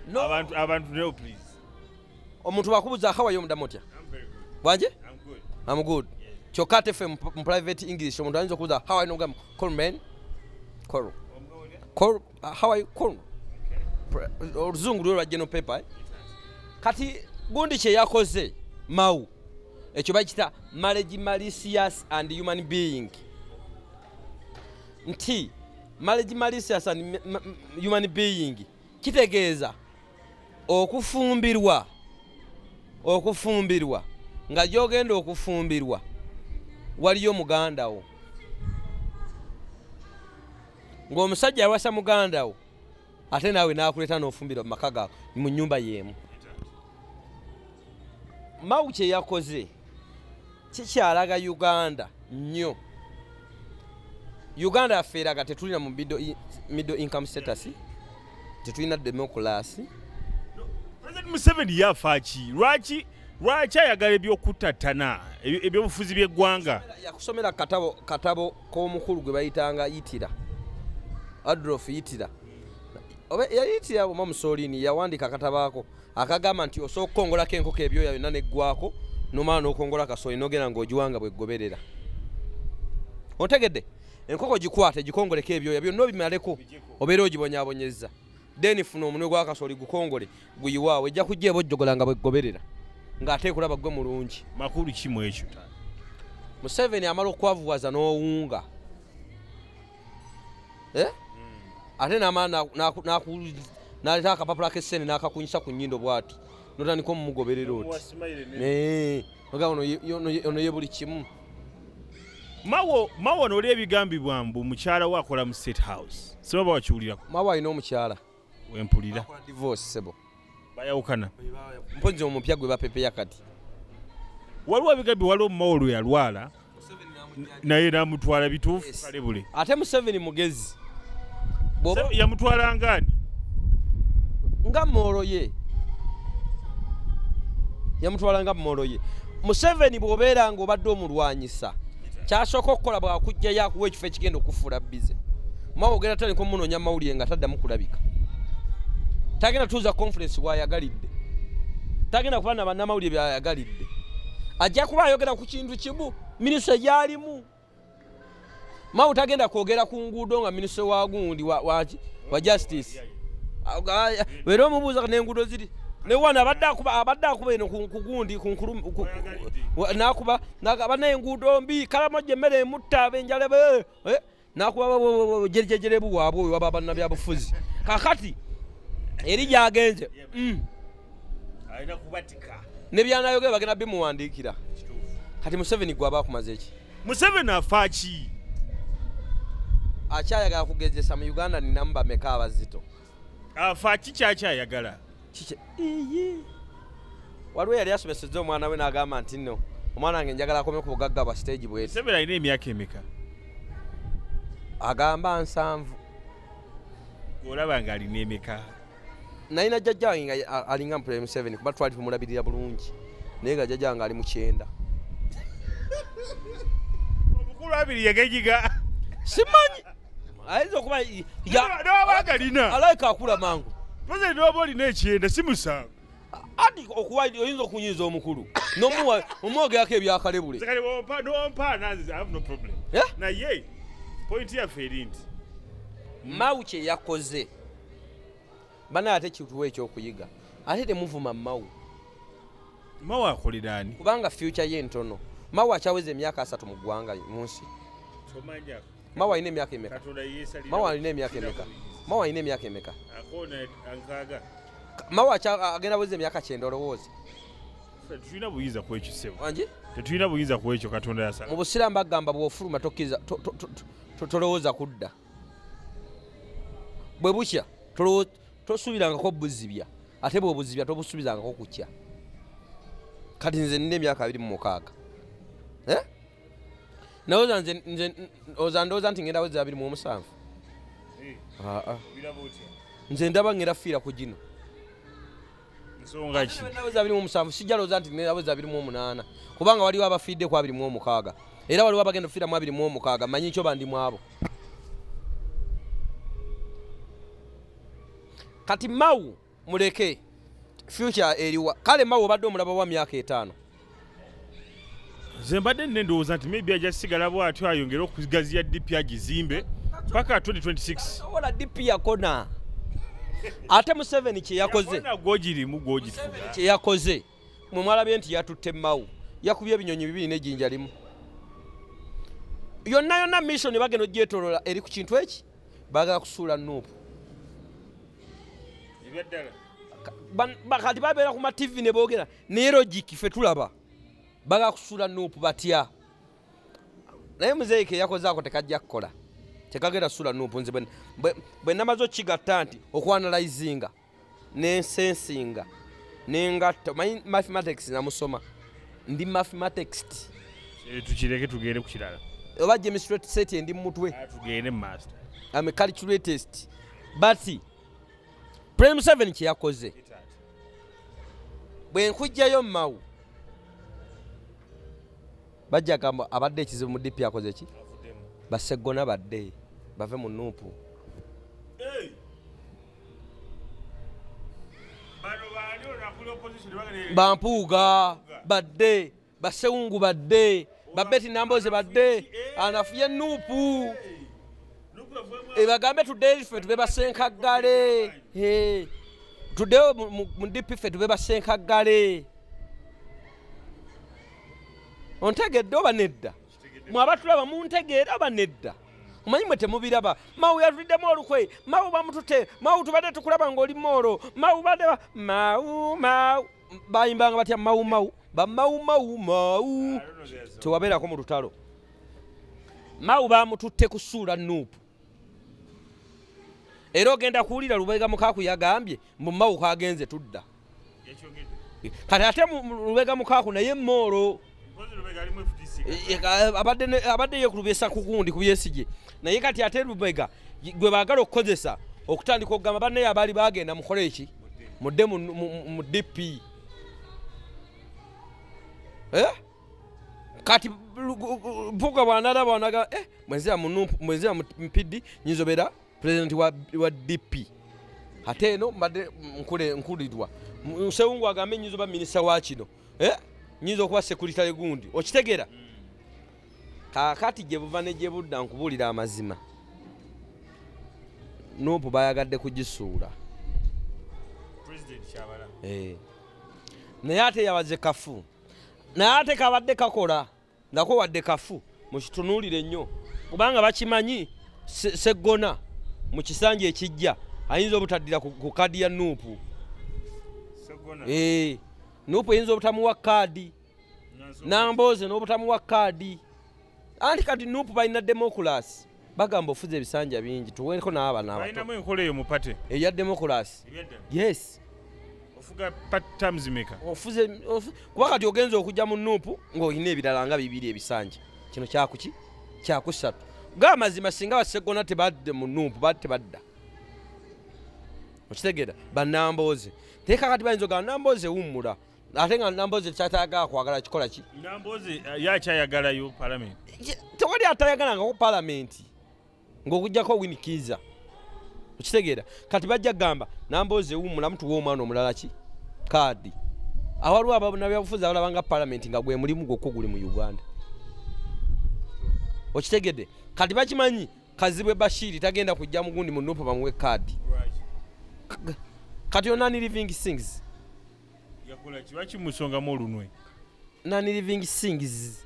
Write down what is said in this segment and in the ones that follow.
No. Abantu no, please. Omuntu bakubuza, "How are you?" Omudamu otya? Bwanje? I'm good. I'm good. Kyokka ate ffe mu private English, omuntu ayinza okubuuza, "How are you?" Nogamba, "Cool, man, cool, cool. How are you?" Cool. Oluzungu lwe lwa general paper, eh? Kati gundi kye yakoze Mao, ekyo bakita marriage malicious and human being, nti marriage malicious and human being kitegeeza okufumbirwa nga gyogenda okufumbirwa waliyo muganda wo, ng'omusajja yawasa muganda wo, ate naawe n'akuleeta n'ofumbirwa mu maka gaako mu nnyumba y'emu. Mao kye yakoze kikyalaga Uganda nnyo. Uganda yaffe eraga tetulina mu middle income status, tetulina democracy. President Museveni yafa ki? Lwaki ayagala ebyokutattana ebyobufuzi by'eggwanga? Yakusomera katabo k'omukulu gwe bayitanga Hitler, Adolf Hitler, oba yali Hitler oba Mussolini, yawandiika akatabo ako akagamba nti osooka okukongolako enkoko ebyoya byonna neggwako, nomala n'okongola kasooli, nogenda ng'ogiwanga bweggoberera. Ontegedde? Enkoko gikwate, gikongoleko ebyoya byonna, obimaleko, obeera ogibonyaabonyeza. Then funa omunwe gwa kasooli, gukongole, guyiwaawo, ejja kujja ebojjogola nga bweggoberera, ng'ate ekulaba gwe mulungi. Makulu ki mu ekyo? Museveni amala okwavuwaza n'owunga, eh? Ate namala naleeta akapapula k'essente n'akakunyisa ku nnyindo bw'ati, notandika omumugoberera oti. Ogamba ono ye buli kimu. Mao nooli ebigambibwa mbu mukyala we akola mu State House, sibaba wakiwulirako? Mao alina omukyala? Wempulira. Akola divorce, sebo. Bayawukana. Mpozi omupya gwe bapepeya kati. Waliwo ebigambibwa, waliwo Mao lwe yalwala naye namutwala, bituufu? Yes. Kale bule. Ate Museveni mugezi. Yamutwala ngaani? Nga moolo ye, yamutwala nga moolo ye. Museveni bw'obeera nga obadde omulwanyisa, kyasooka okukola bwakujjayo akuwa ekifo ekigenda okufuula busy. Mao ogenda tandika omunoonya mawulire nga taddamu kulabika, tagenda tuuza conference bwayagalidde, tagenda kuba na bannamawulire byayagalidde, ajja kuba ayogera ku kintu kimu, minisita gyalimu. Mao tagenda kwogera ku nguudo nga minisita wa gundi wa justice. Era omubuuza n'enguudo ziri newana, abadde akuba eno ku gundi ku nkulu nakuba nagamba enguudo mbi, Karamoja emmere emutta abenjala nakuba jerejerebu waabwe oyo waba bannabyabufuzi. Kakati eri gyagenze. Alina kubatika. Ne byanayogera bagenda bimuwandiikira. Kati Museveni gwe aba akumaze eki? Museveni afa ki? Akyayagala kugezesa mu Uganda ninamu bameka abazito. Afa ki kyakyayagala? Kiki iyi, waliwo yali asomesezza omwana we n'agamba nti nno omwana wange njagala akome ku bugagga bwa stage bweti. Museveni alina emyaka emeka? Agamba 70. Olaba nga alina emeka? Nalina jjajja wange nga alinga mpula Museveni, kuba twali tumulabirira bulungi, naye nga jjajja wange ali mu 90. Omukulu 20 yagejiga. Simanyi, ayinza okuba Newaba agalina. Alayika akula mangu. President, waba olina 90 si musango. Ati okuwa oyinza okunyiiza omukulu nomuwa omwogerako ebyakalebule. Kale wompa nompa nanze, I have no problem. Eh? Naye point yaffe eri nti Mao kye yakoze banaye ate kituwa ekyokuyiga, ate temuvuma Mao. Mao akolera ani? Kubanga future ye ntono. Mao akyaweza emyaka 30 mu ggwanga, mu nsi. Tomanya. Mao alina emyaka emeka? Katonda yeesalira. Mao alina emyaka emeka? Mao alina emyaka emeka? Akoona 60. Mao agenda weza emyaka 90, olowooza? Ffe tetulina buyinza ku ekyo, ssebo. Wangi? Tetulina buyinza ku ekyo, Katonda yasala. Mu busiraamu bagamba bw'ofuluma tokkiriza tolowooza kudda. Bwe bukya tosuubirangako buzibya, ate bw'obuzibya tobusuubizangako kukya. Kati nze nina emyaka 26, Eh? Ndowooza nze oza ndowooza nti ngenda weza 27. Aa. Nze ndaba ngenda fiira ku gino. Nsonga ki? Naweza 27, sijja lowooza nti naweza 28, kubanga waliwo abafiidde ku 26, era waliwo abagenda okufiira mu 26. Manyi kyo bandi mu abo. Kati Mao Muleke future eriwa. Kale mawe obadde omulaba wa myaka 5. Nze mbadde nne ndowooza nti maybe ajja sigala bw'atyo ayongere okugaziya DP agizimbe paka 2026. Sobola DP yakona. Ate Museveni kye yakoze. Yakona gw'ogirimu gw'ogituga. Kye yakoze. Mwe mwalabye nti yatutte Mao. Yakubye ebinyonyi bibiri n'ejjinja limu. Yonna yonna mission bagenda ogyetoolola eri ku kintu eki? Baagala kusuula Nuupu. Kati babeera ku ma TV ne boogera naye logic ffe tulaba. Baagala kusuula Nuupu batya? Naye muzeeyi ke yakoze ako tekajja kukola. Tekagenda kusuula Nuupu. Nze bwe namaze okukigatta nti okwanalizinga nensensinga nengatta, omanyi mathematics namusoma, ndi mathematics. Tukireke tugende ku kirala. Oba James set endi mu mutwe. Tugende master. I'm a calculatist. But President Museveni kye yakoze, bwe nkugjayo Mao bajja gamba abadde ekizibu mu DP akoze ki? Baseggona badde bave mu Nuupu. Bampuuga badde, Basewungu badde, Babeti Namboze badde, anafuye Nuupu. Ebagambe tuddeyo ffe tube basenkaggale. Tuddeyo mu DP ffe tube basenkaggale. Ontegedde oba nedda? Mwe abatulaba muntegeera oba nedda? Omanyi mwe temubiraba. Mao yatuliddemu olukwe, Mao bamutute, Mao tubadde tukulaba ng'oli moolo, Mao badde Mao, Mao. Bayimbanga batya Mao, Mao? Ba Mao, Mao, Mao. Tewabeerako mu lutalo. Mao bamututte kusuula Nuupu. Era ogenda kuwulira Lubega Mukaaku yagambye mbu Mao kagenze tudda. Kati ate Lubega Mukaaku naye moolo. Abadde yeekulubisa ku gundi ku Besigye. Naye kati ate Lubega gwe baagala okukozesa okutandika okugamba bannaye abaali bagenda mukole eki? Mudde mu DP. Kati Mpuuga bw'anaalaba anaga, mwenzira mu Nuupu, mwenzira mu PD, nnyinza obeera president wa DP. Ate eno mbadde nkulirwa. Ssewungu agambe nnyinza oba minisita wa kino. Nnyinza okuba secretary gundi. Okitegeera? Kaakati gye buva ne gye budda nkubuulira amazima. Nuupu bayagadde kugisuula. President Kyabala. Naye ate yabaze kafu. Naye ate kabadde kakola nako wadde kafu mukitunuulire nnyo kubanga bakimanyi Sseggona mu kisanja ekijja ayinza obutaddira ku kaadi ya Nuupu. Nuupu eyinza obutamuwa kaadi, Namboze n'obutamuwa kaadi. Anti kati Nuupu balina demokulasi, bagamba ofuze ebisanja bingi tuweeko n'abaana abato. Balinamu enkola eyo mu party. Eya demokulasi. Yes. Ofuga terms meka? Ofuze, kuba kati ogenza okujja mu Nuupu ng'olina ebirala nga bibiri ebisanja. Kino kyakuki? Kyakusatu. G'amazima singa Bassegona tebadde mu Nuupu, tebadda. Okitegeera? Bannamboze. Teeka kati bayinza okugamba Namboze wummula. Ate nga Namboze kyatayagala kwagala kikola ki? Namboze yakyayagalayo palamenti. Tewali atayagalangako palamenti ng'okuggyako Winnie Kiiza. Okitegeera? Kati bajja kugamba Namboze wummula mutuwe omwana omulala ki? Kaadi. Awaliwo abannabyabufuzi abalaba nga palamenti nga gwe mulimu gwokka oguli mu Uganda. Okitegedde? Kati bakimanyi Kazibwe Bashiri tagenda kujja mugundi mu Nuupu bamuwe kaadi. Kati yo non living things. Yakola ki? Lwaki musongamu olunwe? Non living things.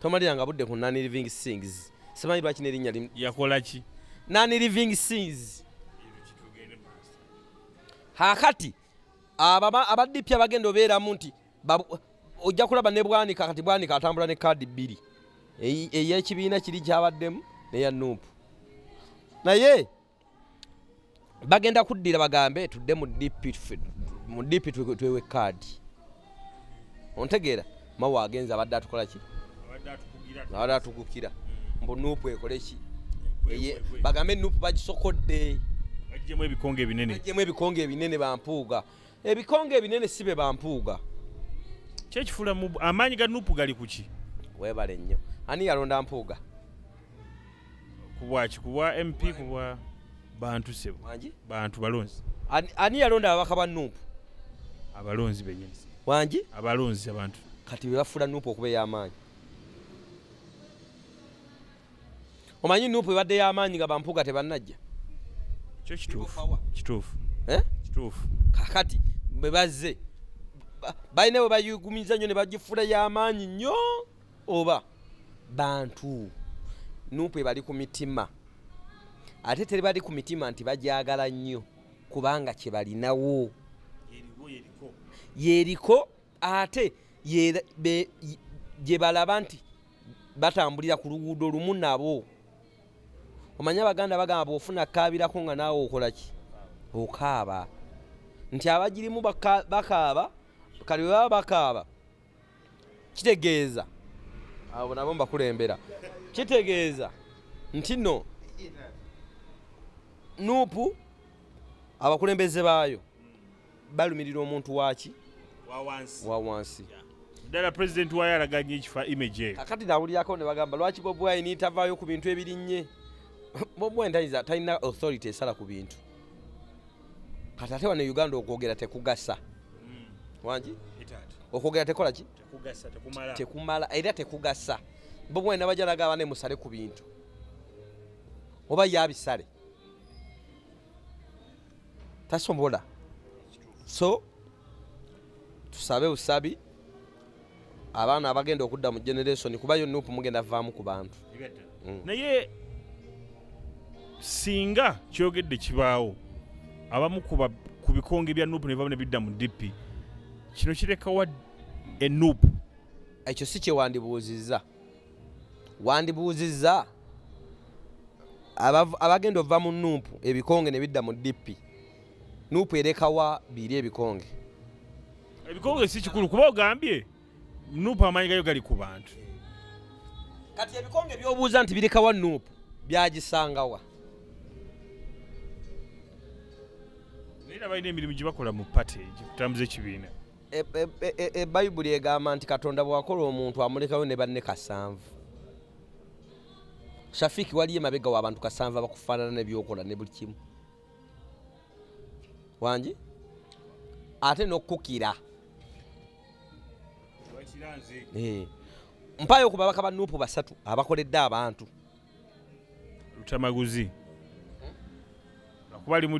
Tomaliranga budde ku non living things. Simanyi lwaki n'erinnya limu. Yakola ki? Non living things. Kaakati aba DP abagenda obeeramu nti ojja kulaba ne Bwanika. Kati Bwanika atambula ne kaadi bbiri, ey'ekibiina kiri kyabaddemu n'eya Nuupu. Naye bagenda kuddira bagambe tudde mu DP, mu DP twewe kaadi. Ontegeera? Mao agenze abadde atukola ki? Abadde atugukira mbu Nuupu ekole ki? Bagambe Nuupu bagisokodde. Baggyemu ebikonge ebinene. Baggyemu ebikonge ebinene bampuuga. Ebikonge ebinene si be bampuuga. Kyekifuula amaanyi ga Nuupu gali ku ki? Weebale nnyo. Ani yalonda Mpuuga? Ku bwaki? Ku bwa MP, ku bwa bantu sebo? Wangi? Bantu balonzi. Ani yalonda ababaka ba NUP? Abalonzi benyini. Wangi? Abalonzi, abantu. Kati bwe bafuula NUP okuba ey'amaanyi, omanyi NUP ebadde y'amaanyi nga bampuuga tebannajja. Kyo kituufu, kituufu. Eh? Kituufu. Kakati bwe bazze balina bwe bayigumiza nnyo ne bagifuula y'amaanyi nnyo, oba bantu NUP ebali ku mitima, ate tebali ku mitima nti bajagala nnyo kubanga kye balinawo yeriko, ate gye balaba nti batambulira ku luguudo lumu nabo. Omanyi Abaganda bagamba bw'ofuna kaabirako nga naawe okola ki? Okaaba. Nti abagirimu bakaaba, kati bwe baba bakaaba kitegeeza abo nabo mbakulembera, kitegeeza nti no NUP abakulembeze baayo balumirira omuntu waki? Wa wansi. Ddala pulezidenti waayo alaganye ekifa image eyo. Kakati nawulirako ne bagamba lwaki Bobi Wine tavaayo ku bintu ebirinnye. Bobi Wine tayinza, talina authority esala ku bintu. Kati ate wano e Uganda okwogera tekugasa. Wangi? Okwogera tekola ki? Tekumala era tekugasa. Bobi Wine nabajja nagamba ne musale ku bintu, oba ye abisale tasobola. So tusabe busabi abaana abagenda okudda mu generation, kuba yo NUP mugenda vaamu ku bantu. Naye singa kyogedde kibaawo, abamu ku bikonge bya NUP ne bivamu ne bidda mu DP, kino kirekawa eNUP? Ekyo si kye wandibuuzizza. Wandibuuzizza abagenda ova mu NUP ebikonge ne bidda mu DP, NUP erekawa biri ebikonge? Ebikonge si kikulu, kuba ogambye NUP amaanyi gayo gali ku bantu. Kati ebikonge byobuuza nti birekawa NUP byagisangawa? Naye era balina emirimu gye bakola mu party gikutambuza ekibiina. Bayibuli egamba nti Katonda bw'akola omuntu amulekayo ne banne 7. Shafiki, waliyo emabega w'abantu 7 abakufaanana nebyokola ne buli kimu. Wangi? Ate n'okukukira. Mpaayo ku babaka ba NUP 3 abakoledde abantu. Lutamaguzi akuba ali mu